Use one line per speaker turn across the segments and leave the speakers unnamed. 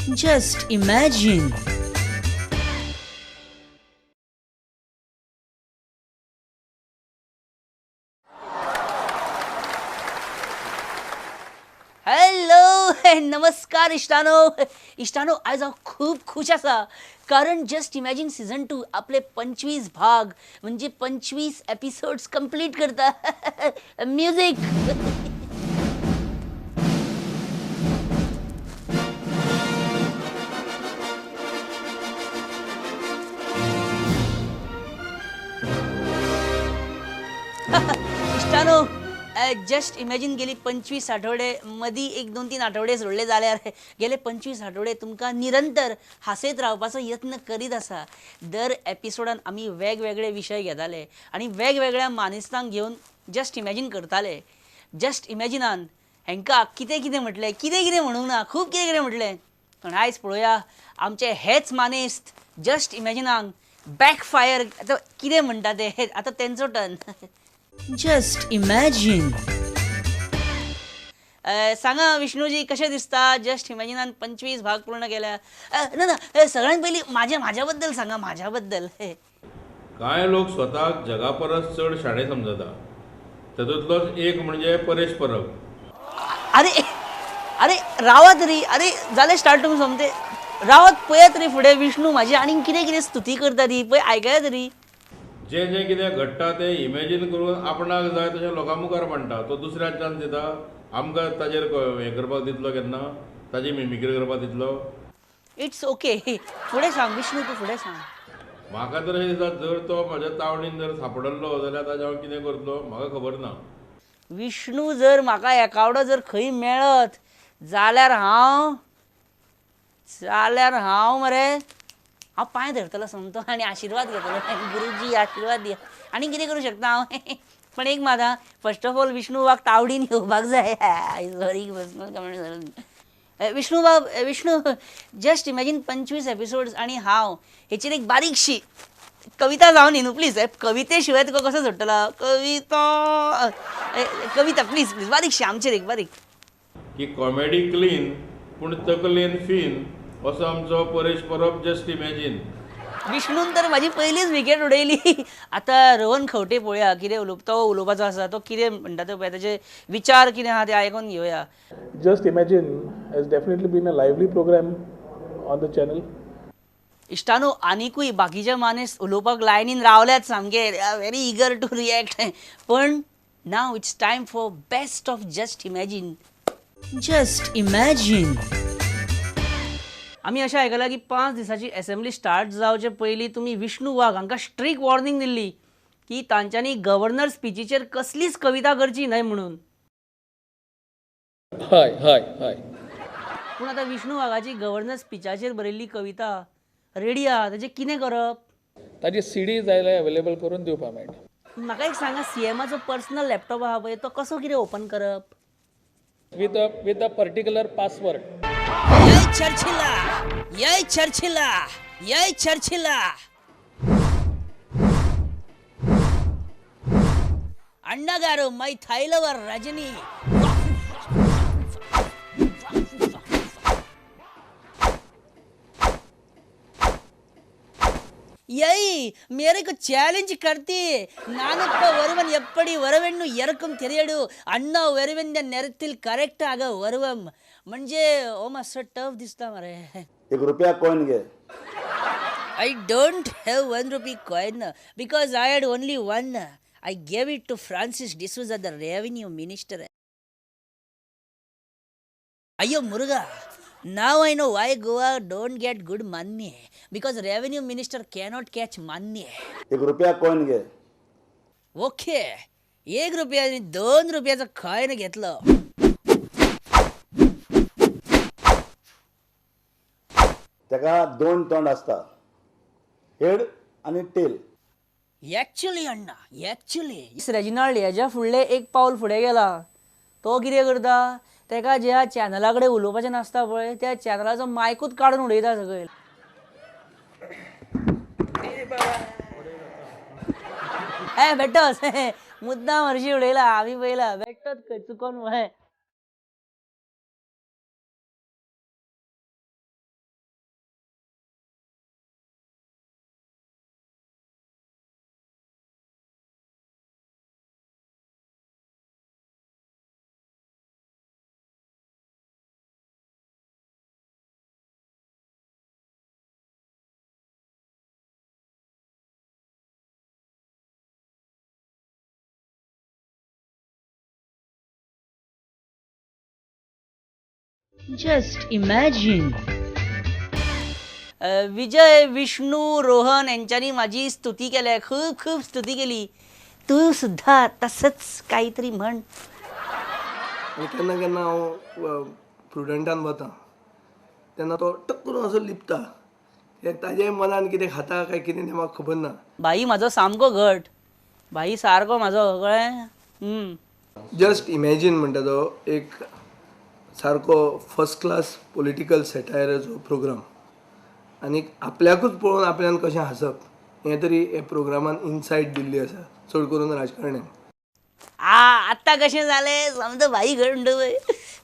Just imagine. Hello नमस्कार इश्टानो. इश्टानो आयज हांव खूब खूश आसा कारण जस्ट इमॅजीन सिजन 2 आपले 25 भाग म्हणजे 25 एपिसोड्स कंप्लीट करता. म्युझिक. इश्टानो जस्ट इमॅजीन गेली 25 आठवडे मदीं 1 2 3 आठवडे सोडले जाल्यार गेले 25 आठवडे तुमकां निरंतर हांसयत रावपाचो यत्न करीत आसा. दर एपिसोडान आमी वेगवेगळे विशय घेताले आनी वेगवेगळ्या मानेस्तांक घेवन जस्ट इमॅजीन करताले. जस्ट इमॅजिनान हांकां कितें कितें म्हटलें, कितें कितें म्हणूंक ना, खूब कितें कितें म्हटलें. पण आयज पळोवया आमचे हेच मानेस्त जस्ट इमॅजिनाक बॅकफायर आतां कितें म्हणटा ते, आतां तेंचो टर्न. Just imagine. सांगा विष्णूजी, कशें दिसता जस्ट इमॅजिनान 25 भाग पूर्ण केल्या? ना ना, सगळ्यात पयलीं म्हाज्या बद्दल सांगा, म्हाज्या बद्दल.
कांय लोक स्वताक जगा परस चड शाणे समजता, तातूंतलोच एक म्हणजे परेश परब.
अरे अरे रावात री, अरे जालें स्टार्ट तुमी सोमते रावात पळयात रे फुडें विष्णू म्हाजी आनीक कितें कितें स्तुती करता ती पळय आयकयात री.
जे जे कितें घडटा तें इमॅजीन करून आपणाक जाय तशें लोकां मुखार मांडटा. तो दुसऱ्याक चान्स दिता, आमकां ताजेर हें करपाक दितलो केन्ना, ताजी मिमिक्री करपाक दितलो.
It's okay, फुडें सांग विष्णू, तूं फुडें सांग.
म्हाका तर अशें दिसता जर तो म्हज्या तावडीन जर सापडल्लो जाल्यार ताजें हांव कितें करतलो म्हाका खबर ना.
विष्णू जर म्हाका एकावडो जर खंय मेळत जाल्यार हांव मरे हांव पांय धरतलो सोमतो आनी आशिर्वाद घेतलो, गुरुजी आशिर्वाद दिया. आनी कितें करूं शकता हांव? पण एक मात आं, first of all Vishnu Wagh तावडीन येवपाक जाय. Sorry personal comment. विष्णू बाब, विष्णू जस्ट इमॅजीन 25 एपिसोड्स आनी हांव हेचेर एक बारीकशी कविता जावन न्ही न्हू प्लीज. कविते शिवाय तुका कसो सोडटलो? कविता कविता प्लीज प्लीज बारीकशी आमचेर एक बारीक.
की कॉमेडी क्लीन पूण तकलेन फिन असो आमचो परेश परब जस्ट इमॅजीन.
विष्णून तर म्हाजी पयलीच विकेट उडयली. आतां रोहन खंवटे पळोवया कितें उलोवप, तो उलोवपाचो आसा, तो कितें म्हणटा ते पळय, ताचे विचार कितें आहा ते आयकून घेवया.
Just imagine has definitely been a lively programme on the channel.
इश्टानो आनिकूय बाकीचे मानेस उलोवपाक लायनीन रावल्यात सामके, व्हेरी इगर टू रिएक्ट. पण now it's time for best of just imagine. Just imagine. आमी अशें आयकलां की 5 दिसांची एसेंब्ली स्टार्ट जावचे पयलीं तुमी विष्णू वाघ हांकां स्ट्रीक वॉर्निंग दिल्ली की तांच्यांनी गव्हर्नर स्पिचीचेर कसलीच कविता करची न्हय म्हणून.
हय हय हय.
पूण आतां विष्णू वाघाची गव्हर्नर स्पिचाचेर बरयल्ली कविता रेडी आहा, ताचें कितें करप?
ताजी सीडी जाय अवेलेबल करून दिवपाक मेळटा.
म्हाका एक सांगा, सीएमाचो पर्सनल लॅपटॉप आहा पळय, तो कसो कितें ओपन करप?
With a particular password.
ये चर्चिला, ये चर्चिला, ये चर्चिला. अण्णा गारू my थायलवर रजनी. यई मेरे को चैलेंज करती நானப்ப ஒருவன் எப்படி வருவன்னு எனக்கும் தெரியாது, அண்ணா வருவன் நேரத்தில் கரெக்டாக வருவம். म्हणजे ओ मातसो टफ दिसता मरे.
एक रुपया कॉइन घे.
I don't have 1 rupee coin because I had only 1. I gave it to Francis D'Souza, the revenue minister. अय्यो Muruga, now I know why Goa don't get good money, because revenue minister cannot catch money.
एक रुपया coin घे.
Okay, 1 रुपया आणि 2 रुपयाचं coin घेतलं.
ताका 2 तोंड आसता, हेड आनी टेल.
ॲक्च्युली अण्णा, ॲक्च्युली रेजिनाल्ड हेज्या फुडलें एक पावल फुडें गेला. तो कितें करता, तेका ज्या चॅनला कडेन उलोवपाचें नासता पळय त्या चॅनलाचो मायकूच काडून उडयता सकयल. ए बेटोच मुद्दाम हरशी उडयला, आमी पळयला बेटोच खंय चुकोन. Just imagine. विजय, विष्णू, रोहन यांच्यानी माझी स्तुती केल्या, खूप खूप स्तुती केली. तू सुद्धा तसंच काहीतरी म्हण.
आनी केन्ना केन्ना हांव प्रुडंटान वता तेन्ना तो टक्क करून असो लिपता, कित्याक ताज्याय मनान कितें खाता काय कितें तें म्हाका खबर ना.
भाई म्हाजो सामको घट, भाई सारको म्हाजो, कळ्ळें?
जस्ट इमॅजीन म्हणटा तो एक सारको फर्स्ट क्लास पॉलिटिकल सॅटायराचो प्रोग्राम, आनी आपल्याकूच पळोवन आपल्यान कशें हांसप हें तरी हे प्रोग्रामान इनसायट दिल्ली आसा, चड करून राजकारण्यांक.
आत्तां कशें जालें समजा भाई घट म्हणटा पळय,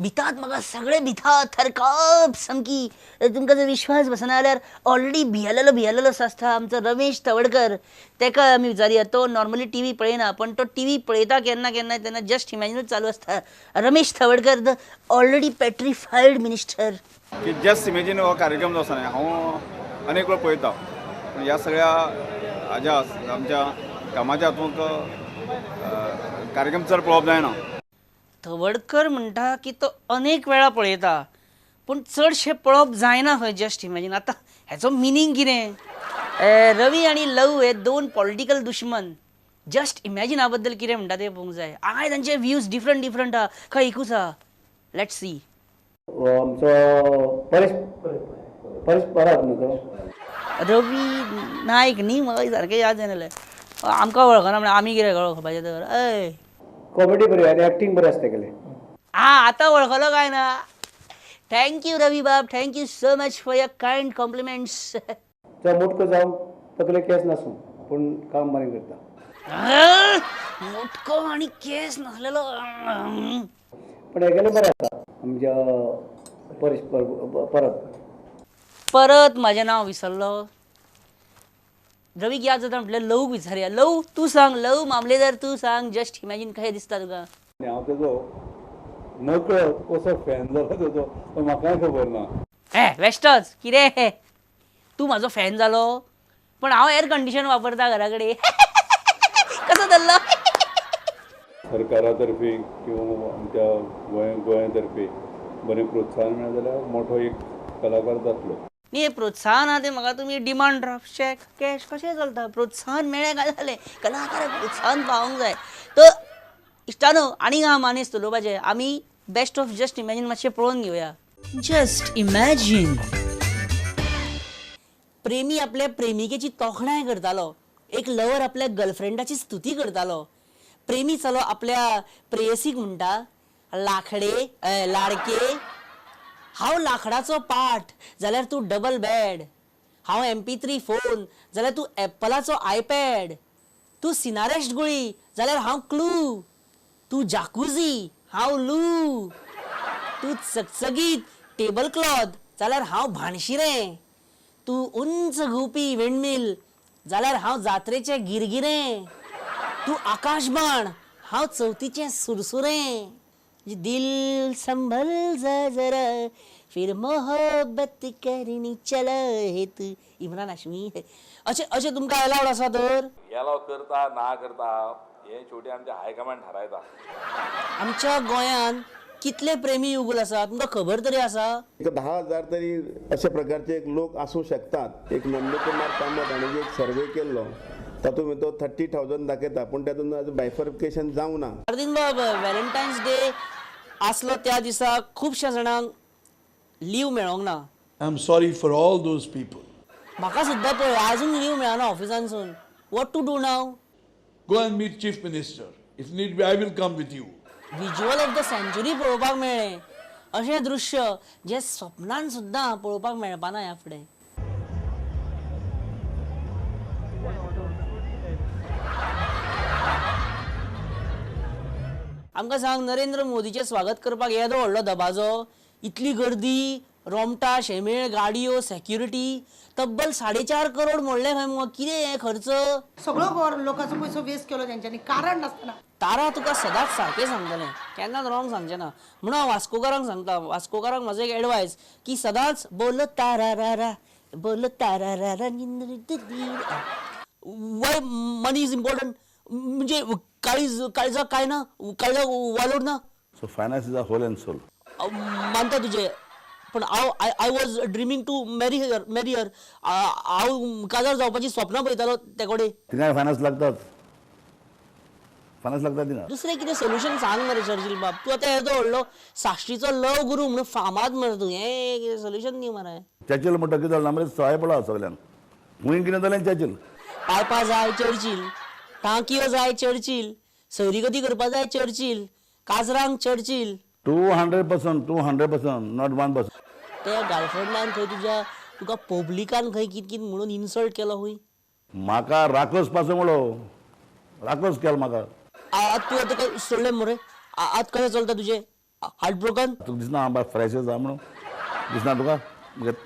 भितात म्हाका सगळे भितात, थरकाप सामकी. तुमकां जर विश्वास बसना जाल्यार ऑलरेडी भियेलेलो भियेलेलो असो आसता आमचो रमेश तवडकर. ताका आमी विचारया, तो नॉर्मली टी व्ही पळयना पण तो टी व्ही पळयता केन्ना केन्ना, तेन्ना जस्ट इमॅजिनूच चालू आसता. Ramesh Tawadkar the already petrified minister.
की जस्ट इमेजीन हो कार्यक्रम जो आसा न्ही, हांव अनेक वेळ पळयता, पूण ह्या सगळ्या हाज्या आमच्या कामाच्या हातूंत कार्यक्रम चड पळोवप जायना.
तवडकर म्हणटा की तो अनेक वेळा पळयता पूण चडशें पळोवप जायना खंय जस्ट इमॅजीन. आतां हेचो मिनींग कितें? रवी आनी लव हे दोन पॉलिटिकल दुश्मन. जस्ट इमॅजिना बद्दल कितें म्हणटा तें पळोवंक जाय. हांगाय तांचे व्यूज डिफरंट डिफरंट आहा, खंय एकूच आहा. Let's see.
आमचो परेश परेश परब न्हू तो
रवी नायक न्ही, म्हाका सारकें याद जायना. आमकां वळखना म्हळ्यार आमी कितें वळखपाचें तर? हय,
कॉमेडी बरी आनी एक्टींग बरी आसता तेगेलें.
आं, आतां वळखलो काय ना? Thank you Ravi बाब, thank you so much for your kind compliments.
तो मोटको जावं तकले केस नासूं पूण काम बरें करता.
मोटको आनी केस नासलेलो
पण हेगेलें बरें आसा आमच्या परेश परब.
परत म्हाजें नांव विसरलो. रवीक याद जाता म्हटल्यार लवूक विचारया. लव तूं सांग, लव मामलेदार तूं सांग, जस्ट इमॅजीन कशें दिसता तुका?
हांव तेजो नकळत कसो फॅन जालो तेजो तो म्हाकाय खबर ना.
हे वेस्टच कितें तूं म्हाजो फॅन जालो? पण हांव एअर कंडिशन वापरता घरा कडेन. कसो धरलो?
सरकारा तर्फे किंवा आमच्या गोंया तर्फे बरें प्रोत्साहन मेळ्ळें जाल्यार मोठो एक कलाकार जातलो.
न्ही, प्रोत्साहन आहा तें म्हाका तुमी डिमांड ड्राफ्ट, चॅक, कॅश कशें चलता? प्रोत्साहन मेळ्ळें काय जालें, कलाकाराक प्रोत्साहन पावोंक जाय. तर इश्टानो आनीक आहा मानेस्त उलोवपाचें, आमी बेस्ट ऑफ जस्ट इमॅजीन मातशें पळोवन घेवया. Just imagine. प्रेमी आपल्या प्रेमिकेची तोखणाय करतालो, एक लवर आपल्या गर्लफ्रेंडाची स्तुती करतालो. प्रेमी चलो आपल्या प्रेयसीक म्हणटा, लाखडे लाडके, हांव लाकडाचो पाट जाल्यार तूं डबल बेड, हांव MP3 phone जाल्यार तूं एप्पलाचो आयपॅड, तूं सिनारेस्ट गुळी जाल्यार हांव क्लू, तूं जाकुझी हांव लू, तूं चकचकीत टेबल क्लॉथ जाल्यार हांव भाणशिरें, तूं उंच घुंवपी विंडमील जाल्यार हांव जात्रेचें गिरगिरें, तूं आकाशबाण हांव चवथीचें सुरसुरें. दिल संभल जा जरा फिर मोहब्बत करनी चला हे तू इम्रान हाशमी. अशें अशें तुमकां एलावड आसा तर?
एलाव करता ना करता हें शेवटी आमच्या हायकमांड थारायता.
आमच्या गोंयांत कितले प्रेमी युगूल आसा तुमकां खबर तरी आसा?
10,000 तरी अशा प्रकारचे लोक आसूं शकतात. एक नंदकुमार कामत हाणें एक सर्वे केल्लो तातूंत तो 30,000 दाखयता, पूण तातूंत आजून बायफर्केशन जावंक ना.
अरविंद बाब, व्हॅलेंटायन्स डे आसलो त्या दिसा खुबश्या जाणांक लीव मेळोंक ना.
I am sorry for all those people.
म्हाका सुद्दां पळय आजून लीव मेळना ऑफिसांतसून. What to do now?
Go and meet chief minister, if need be I will come with you.
Visual of the century पळोवपाक मेळ्ळें, अशें दृश्य जें स्वप्नान सुद्दां पळोवपाक मेळपाना ह्या फुडें. आमकां सांग, नरेंद्र मोदीचें स्वागत करपाक येदो व्हडलो दबाजो, इतली गर्दी, रोमटा, शेमेळ, गाडयो, सेक्युरिटी, तब्बल 4.5 करोड मोडले खंय मुगो. कितें हें खर्च?
सगळो लोकांचो पयसो वेस्ट केलो तेंच्यांनी, कारण नासतना.
तारा तुका सदांच सारकें सांगतलें, केन्नाच रॉंग सांगचें ना. म्हणून हांव वास्कोकारांक सांगता, वास्कोकारांक म्हजो एक एडवायस की सदांच बोल तारा रा रा, बोल तारा रा रा, वाय मनी is important. म्हणजे काळीज काळजाक काय ना, काळजाक वालोर ना.
So finance is a whole and soul.
मानता तुजें. पूण हांव I was dreaming to marry her marry her. हांव काजार जावपाची स्वप्नां पळयतालो ते कडेन.
थिंगाय फायनान्स लागतात, फायनान्स लागता थिंगा.
दुसरें कितें सोल्युशन सांग मरे चर्चिल बाब. तूं आतां येदो व्हडलो साश्टीचो लव गुरू म्हणून फामाद मरे तूं, हें कितें सोल्युशन दी मरे.
चर्चिल म्हणटा कितें जालें मरे, सवाय पडला सगल्यांक, खूंय कितें जालें चर्चिल.
पायपां जाय चर्चिल, टांकयो जाय चर्चिल, सैरीगती करपा जाय चर्चिल, काजरांक चर्चिल.
200%, 200%, not 1%.
त्या गर्लफ्रेंडान खंय तुज्या तुका पब्लिकान खंय कित कित म्हणून इन्सल्ट केलो खंय?
म्हाका राकोस पासून म्हणलो, राकोस केलो म्हाका.
आत तूं आतां काय सोडलें मरे? आत कशें चलता तुजें? Heart broken?
तुका दिसना हांव फ्रेश आसा म्हणून? दिसना तुका?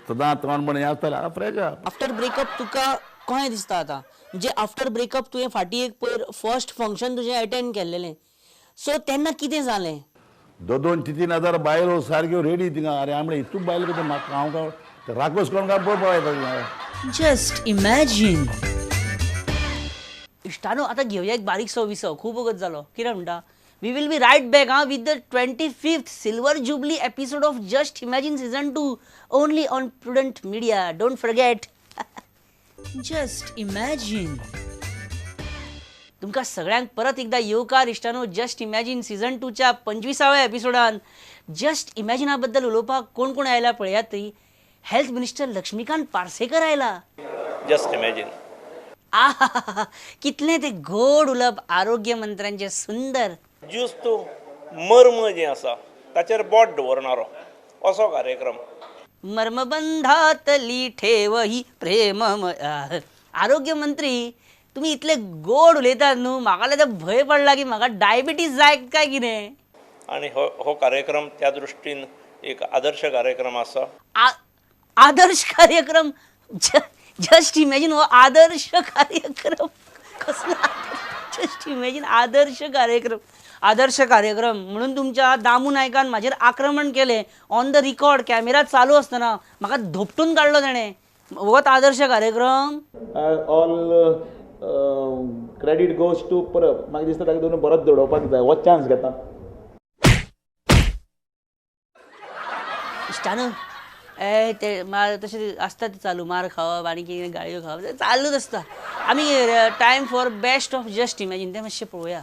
सदां तोंड म्हण हें आसतालें, हांव फ्रेश आसा.
आफ्टर ब्रेकअप तुका कशें दिसता आतां? म्हणजे आफ्टर ब्रेकअप तुवें फाटीं एक पयर फर्स्ट फंक्शन तुजें एटेंड केल्लेलें, सो तेन्ना कितें जालें?
2-2, 3-3 हजार बायलो सारक्यो रेडी थिंगा. अरे आमणे इतू बायल कितें म्हाका हांव काय राकोस कोण काय पळोवपाक येता.
Just imagine. इश्टानो आतां घेवया एक बारीकसो विसव, खूब वगत जालो. कितें म्हणटा? We will be right back with the 25th silver jubilee episode of Just Imagine season 2 only on Prudent Media. Don't forget. Just Imagine. तुमकां सगळ्यांक परत एकदा येवकार इश्टानो जस्ट इमॅजीन सिजन 2च्या 25व्या एपिसोडान. जस्ट इमॅजिना बद्दल उलोवपाक कोण कोण आयला पळयात ती. हेल्थ मिनिस्टर लक्ष्मीकांत पार्सेकर आयला.
Just imagine.
आहा, कितलें ते गोड उलप आरोग्य मंत्र्यांचें सुंदर.
ज्युस्त मर्म जें आसा ताचेर बोट दवरणारो असो कार्यक्रम.
मर्मबंधातली ठेव ही प्रेम. आरोग्य मंत्री तुमी इतले गोड उलयतात न्हू, म्हाका जाल्यार भंय पडला की म्हाका डायबिटीज जाय काय कितें.
आनी हो कार्यक्रम त्या दृश्टीन एक आदर्श कार्यक्रम आसा.
आदर्श कार्यक्रम. जस्ट इमॅजीन हो आदर्श कार्यक्रम कसलो? जस्ट इमॅजीन आदर्श कार्यक्रम. आदर्श कार्यक्रम म्हणून तुमच्या दामू नायकान म्हाजेर आक्रमण केलें ऑन the record, camera चालू आसतना म्हाका धोपटून काडलो ताणें. होच आदर्श कार्यक्रम.
All credit goes to Parab. म्हाका दिसता ताका दोन बरोच दडोवपाक जाय, हो चान्स घेता.
इश्टानो ए ते मार तशें आसता ते चालू, मार खावप आनी कितें गाळयो खावप चालूच आसता. आमी time for best of Just Imagine तें मातशें पळोवया.